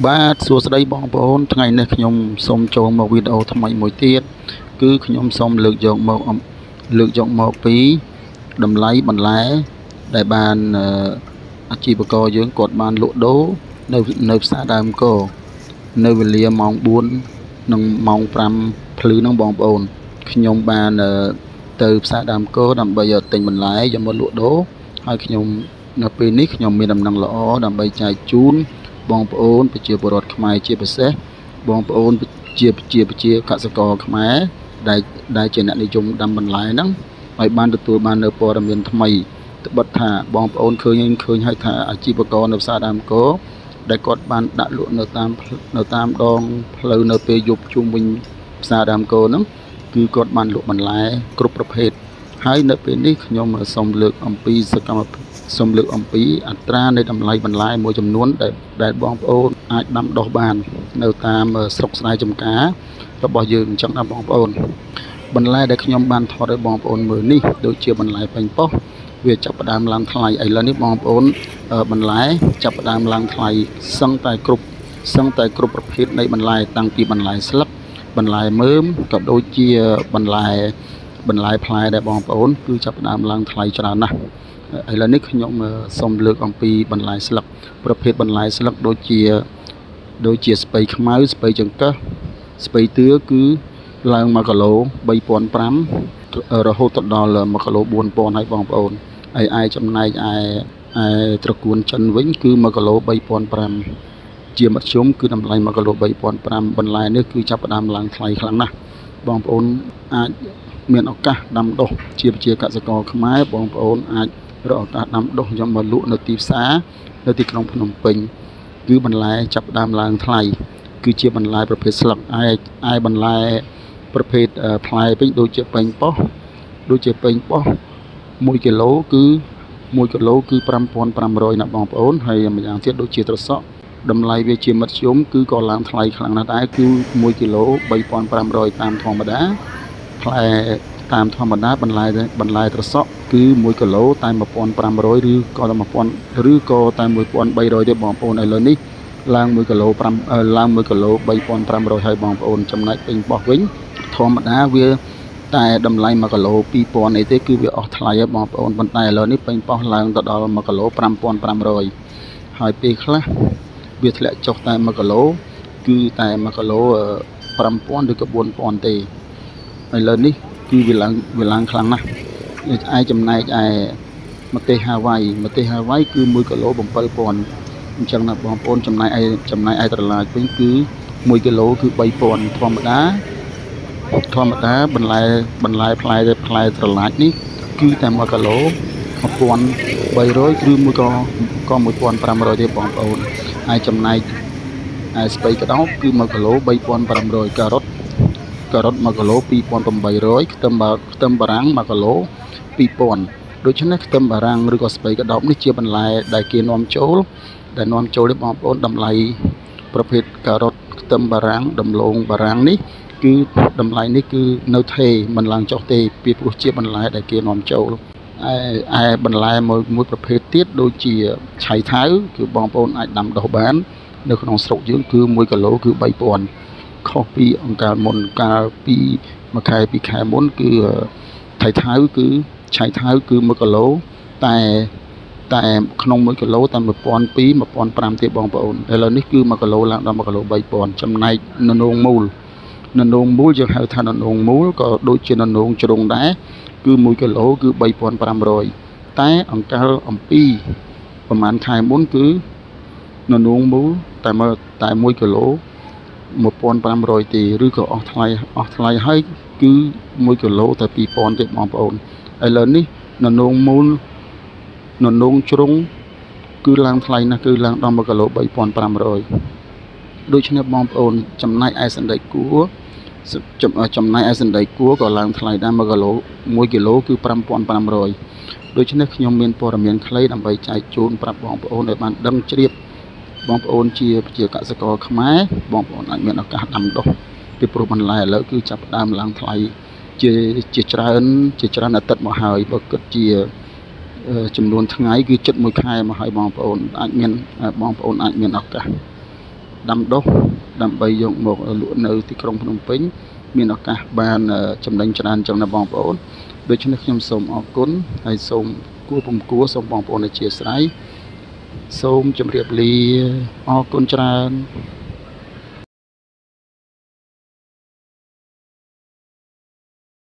បាទសួស្តីបងប្អូនថ្ងៃនេះខ្ញុំសូមចូលមកវីដេអូថ្មីមួយទៀតគឺខ្ញុំសូមលើកយកមកលើកយកមកពីតម្លៃបន្លែដែលបានអាជីវករយើងគាត់បានលក់ដូរនៅនៅផ្សារដើមកនៅវេលាម៉ោង4និងម៉ោង5ភ្លឺហ្នឹងបងប្អូនខ្ញុំបានទៅផ្សារដើមកដើម្បីទិញបន្លែយកមកលក់ដូរហើយខ្ញុំនៅពេលនេះខ្ញុំមានដំណឹងល្អដើម្បីចែកជូនបងប្អូនប្រជាពលរដ្ឋខ្មែរជាពិសេសបងប្អូនជាជាប្រជាកសិករខ្មែរដែលដែលជាអ្នកនិយមដាំបន្លែហ្នឹងឲ្យបានទទួលបាននៅព័ត៌មានថ្មីត្បិតថាបងប្អូនឃើញឃើញហើយថាអាជីវករនៅផ្សារដើមកដែលគាត់បានដាក់លក់នៅតាមនៅតាមដងផ្លូវនៅពេលយប់ជុំវិញផ្សារដើមកហ្នឹងគឺគាត់បានលក់បន្លែគ្រប់ប្រភេទហើយនៅពេលនេះខ្ញុំសូមលើកអំពីសកម្មភាពសូមលើកអំពីអត្រានៃតម្លៃបន្លែមួយចំនួនដែលដែលបងប្អូនអាចដាំដុះបាននៅតាមស្រុកស្រែចម្ការរបស់យើងអញ្ចឹងណាបងប្អូនបន្លែដែលខ្ញុំបានថតឲ្យបងប្អូនមើលនេះដូចជាបន្លែប៉េងប៉ោះវាចាប់ផ្ដើមឡើងថ្លៃឥឡូវនេះបងប្អូនបន្លែចាប់ផ្ដើមឡើងថ្លៃសឹងតែគ្រប់សឹងតែគ្រប់ប្រភេទនៃបន្លែតាំងពីបន្លែស្លឹកបន្លែមើមក៏ដូចជាបន្លែបន្លែផ្លែដែលបងប្អូនគឺចាប់ផ្ដើមឡើងថ្លៃច្រើនណាស់ឥឡូវនេះខ្ញុំសូមលើកអំពីបន្លែស្លឹកប្រភេទបន្លែស្លឹកដូចជាដូចជាស្ពៃខ្មៅស្ពៃចង្កឹះស្ពៃតឿគឺឡើង1គីឡូ3500រហូតដល់1គីឡូ4000ហើយបងប្អូនហើយឯចំណែកឯឯត្រកួនចិនវិញគឺ1គីឡូ3500ជាមធ្យមគឺតម្លៃ1គីឡូ3500បន្លែនេះគឺចាប់ផ្ដើមឡើងថ្លៃខ្លាំងណាស់បងប្អូនអាចមានឱកាសដាំដុះជាប្រជាកសិករខ្មែរបងប្អូនអាចរកឱកាសដាំដុះយកមកលក់នៅទីផ្សារនៅទីក្រុងភ្នំពេញគឺបន្លែចាប់ផ្ដើមឡើងថ្លៃគឺជាបន្លែប្រភេទស្លឹកឯឯបន្លែប្រភេទផ្លែវិញដូចជាប៉េងប៉ោះដូចជាប៉េងប៉ោះ1គីឡូគឺ1គីឡូគឺ5500ណាបងប្អូនហើយម្យ៉ាងទៀតដូចជាត្រសក់តម្លៃវាជាមធ្យមគឺក៏ឡើងថ្លៃខ្លាំងណាស់ដែរគឺ1គីឡូ3500តាមធម្មតាផ្លែតាមធម្មតាបន្លែបន្លែត្រសក់គឺ1គីឡូតែ1500ឬក៏1000ឬក៏តែ1300ទេបងប្អូនឥឡូវនេះឡើង1គីឡូ5ឡើង1គីឡូ3500ហើយបងប្អូនចំណែកពេញបោះវិញធម្មតាវាតែតម្លៃ1គីឡូ2000អីទេគឺវាអស់ថ្លៃហើយបងប្អូនប៉ុន្តែឥឡូវនេះពេញបោះឡើងទៅដល់1គីឡូ5500ហើយពេលខ្លះវាធ្លាក់ចុះតែ1គីឡូគឺតែ1គីឡូ5000ឬក៏4000ទេឥឡូវនេះគឺវាឡើងវាឡើងខ្លាំងណាស់ឯចំណែកឯម្ទេសហាវ៉ៃម្ទេសហាវ៉ៃគឺ1គីឡូ7000អញ្ចឹងណាបងប្អូនចំណែកឯចំណែកឯត្រឡាចវិញគឺ1គីឡូគឺ3000ធម្មតាធម្មតាបន្លែបន្លែផ្លែផ្លែត្រឡាចនេះគឺតែ1គីឡូ1300ឬមួយក៏ក៏1500ទេបងប្អូនហើយចំណែកឯស្ពៃក្តោបគឺ1គីឡូ3500ការ៉ុតការ៉ុត1គីឡូ2800ខ្ទឹមខ្ទឹមបារាំង1គីឡូ2000ដូច្នេះខ្ទឹមបារាំងឬក៏ស្ពៃក្តោបនេះជាបន្លែដែលគេនាំចូលដែលនាំចូលនេះបងប្អូនតម្លៃប្រភេទការ៉ុតខ្ទឹមបារាំងដំឡូងបារាំងនេះគឺតម្លៃនេះគឺនៅថេមិនឡើងចុះទេពីព្រោះជាបន្លែដែលគេនាំចូលឯឯបន្លែមួយមួយប្រភេទទៀតដូចជាឆៃថៅគឺបងប្អូនអាចដាំដុះបាននៅក្នុងស្រុកយើងគឺ1គីឡូគឺ3000ខុសពីអង្កាលមុនកាលពីមួយខែពីរខែមុនគឺថៃថៅគឺឆៃថៅគឺ1គីឡូតែតែក្នុង1គីឡូតែ1200 1500ទេបងប្អូនឥឡូវនេះគឺ1គីឡូឡើងដល់1គីឡូ3000ចំណែកននោងមូលននោងមូលយើងហៅថាននោងមូលក៏ដូចជាននោងជ្រុងដែរគឺ1គីឡូគឺ3500តែអង្កលអំពីប្រហែលខែមុនគឺននោងមូលតែមើលតែ1គីឡូ1500ទេឬក៏អស់ថ្លៃអស់ថ្លៃហើយគឺ1គីឡូតែ2000ទេបងប្អូនឥឡូវនេះននោងមូលននោងជ្រុងគឺឡើងថ្លៃណាស់គឺឡើងដល់1គីឡូ3500ដូច្នេះបងប្អូនចំណែកឯសណ្តែកគួរចំណែកឯសណ្តែកគួរក៏ឡើងថ្លៃដែរ1គីឡូ1គីឡូគឺ5500ដូច្នេះខ្ញុំមានព័ត៌មានខ្លីដើម្បីចែកជូនប្រាប់បងប្អូនឲ្យបានដឹងជ្រាបបងប្អូនជាប្រជាកសិករខ្មែរបងប្អូនអាចមានឱកាសដាំដុះពីព្រោះបន្លែឥឡូវគឺចាប់ផ្ដើមឡើងថ្លៃជាជាច្រើនជាច្រើនអាទិត្យមកហើយបើគិតជាចំនួនថ្ងៃគឺជិត1ខែមកហើយបងប្អូនអាចមានបងប្អូនអាចមានឱកាស ដាំដុះដើម្បីយកមកលក់នៅទីក្រុងភ្នំពេញមានឱកាសបានចំណេញច្រើនចឹងណាបងប្អូនដូច្នេះខ្ញុំសូមអរគុណហើយសូមគួរពំគួរសូមបងប្អូនអធ្យាស្រ័យសូមជម្រាបលាអរគុណច្រើន។